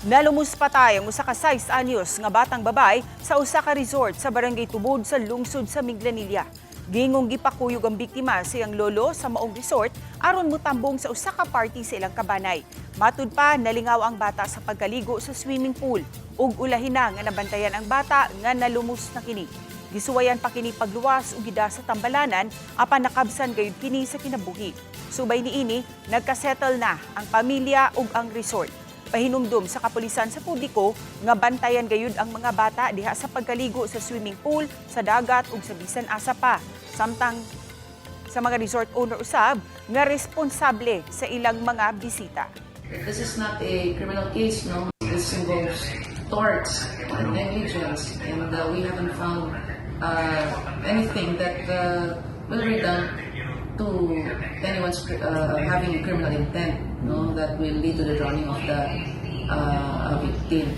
Nalumos patay ang usa ka 6 anyos nga batang babae sa usa ka resort sa Barangay Tubod sa lungsod sa Minglanilla. Gingong gipakuyog ang biktima sa iyang lolo sa maong resort aron motambong sa usa ka party sa ilang kabanay. Matud pa, nalingaw ang bata sa pagkaligo sa swimming pool ug ulahin na nga nabantayan ang bata nga nalumos na kini. Gisuwayan pa kini pagluwas ug gida sa tambalanan apan nakabsan gayud kini sa kinabuhi. Subay niini, nagkasettle na ang pamilya ug ang resort. Pahinumdum sa kapulisan sa publiko nga bantayan gayud ang mga bata diha sa pagkaligo sa swimming pool, sa dagat ug sa bisan asa pa. Samtang sa mga resort owner usab nga responsable sa ilang mga bisita. This is not a criminal case, no? This involves torts and negligence, and we haven't found anything that will redound to anyone's having criminal intent, no? That will lead to the drowning of the victim.